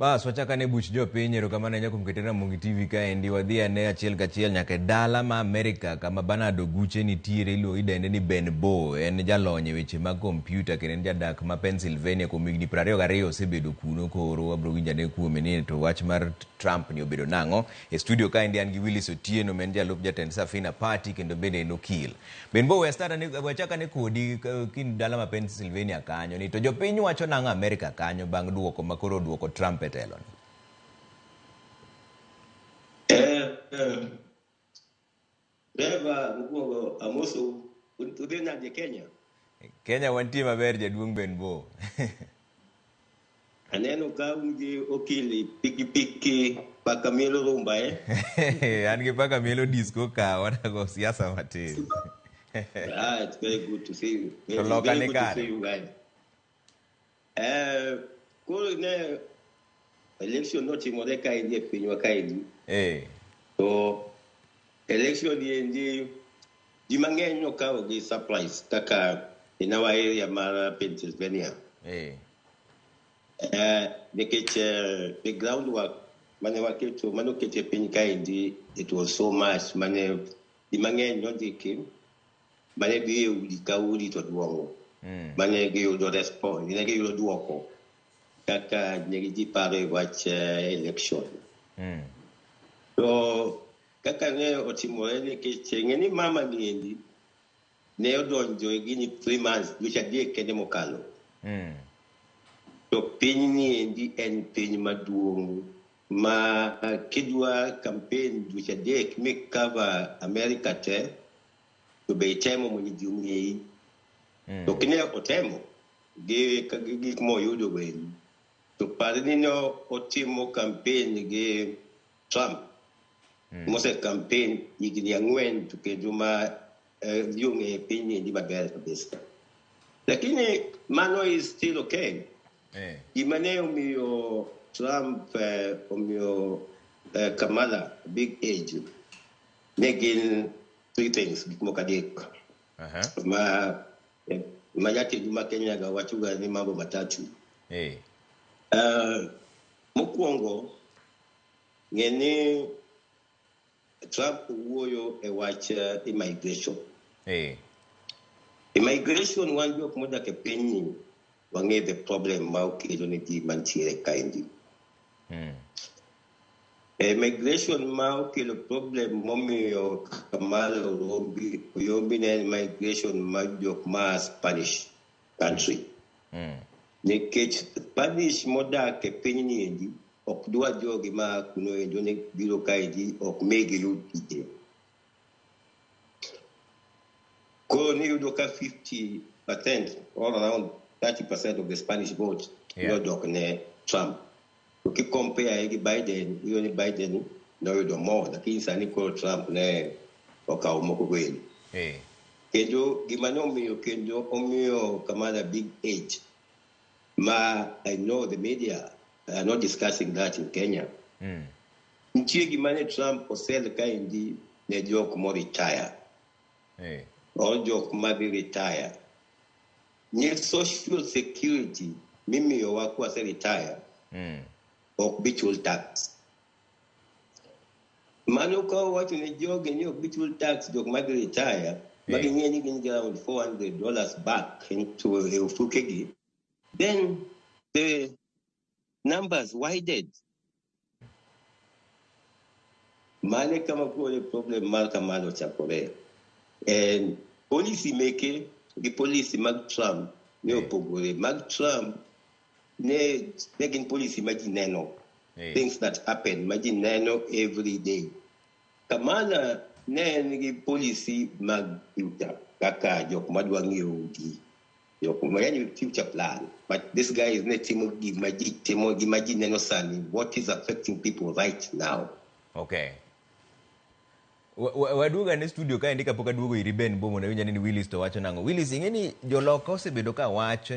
Bas wachak ane buch jopiny. Erokamano ahinya kuom kete Ramogi TV kaendi. Wadhi ane achiel kachiel nyaka e dala ma Amerika kama Bernard Oguche nitiere iluongo idende ni Ben Bo. En jalony e weche mag kompyuta kendo en jadak ma Pennsylvania kuom higni 22 osebedo kuno koro wabro winjo ane kuome ni to wach mar Trump ni obedo nang'o. E studio kaendi an gi Willis Otieno ma en jalup jatend Safina Party kendo bende en okil. Ben Bo, we start ane, wachak ane kodi kind dala ma Pennsylvania kanyo ni to jopiny wacho nang'o Amerika kanyo bang' duoko ma koro oduoko Trump e telo ni? Trevor, mokwongo amosou. Udhi nade Kenya? Kenya wantie maber jaduong' Ben Bo. Aneno ka un gi okil pikipiki paka mielo rumba eh? An gi paka mielo disco ka wanago siasa matin. Ah, it's very good to see you. To It's loka very ni good to kare. see you guys. Koro ne election notimore kaendi e pinywa kaendi. To election ni endi ji mang'eny nokawo gi surprise kaka in our area mar Pennsylvania. Nikech the groundwork mane waketo mane oket e piny kaendi it was so much mane ji mang'eny nondiki mane dhi e udi ka udi to duong'o mane giyudo response ne giyudo duoko kaka ne ji paro e wach election. To kaka ne otimore nikech ng'e ni mama ni endi ne odonjo e gini 3 months dweche adek kende mokalo. To piny ni endi en piny maduong' ma kidwa campaign dweche adek mi cover America te to be itemo mondo ji ong'eyi. To kine otemo gi gik moyudo go endi. To par ni ne otimo campaign gi Trump. Mose campaign higni 4 to kendo ma ji ong'eyo piny ni endi maber kabisa. Lakini mano is still okay. Gima ne omiyo Trump omiyo Kamala big age ne gin three things gik moko adek. Ma jatend ma Kenya ga wachoga ni mambo matatu. Mokwongo ng'e ni Trump wuoyo e wach immigration. Immigration wan jok modak e pinyni wang'e the problem ma okelo ne ji mantiere kaendi. Immigration ma okelo problem momiyo Kamala oyombi ne en migration mar jok ma Spanish country. Nikech Spanish modak e pinyni endi ok dwa jogi ma kuno endo ne biro kaendi ok migi yud tije. Koro niyudo ka 50% or around 30% of the Spanish vote nodok ne Trump. To ki compare gi Biden, iyudo ni Biden noyudo more, lakini sani koro Trump ne okawo moko go endi. Kendo gima nomiyo kendo omiyo Kamala big age ma I know the media are not discussing that in Kenya. Nitie gima ne Trump osel kaendi ne jok mo retire. Or jok madhi retire. Ni social security mimiyowa kwase retire ok bi chul tax. Mano ka owacho ne jogi ni ok bi chul tax jok madhi retire, ma ging'e ni gin gi around $400 back into e ofukegi, then the numbers widened. Mane kama koro problem mar Kamala ochakore. En policy meke gi policy mag Trump ne opogore. Mag Trump ne gin policy ma ji neno. Things that happen ma ji neno every day. Kamala ne en gi policy mag future kaka jok madwa ng'iewo udi. Jok ma yani future plan. But this guy is ne timo gima ji timo gima ji neno sani. What is affecting people right now? Okay. Waduogo ane studio kaendi kapok aduogo iri Ben Bo mondo awinj ane ni Willis to wacho nang'o. Willis, ing'e ni joloka osebedo ka wacho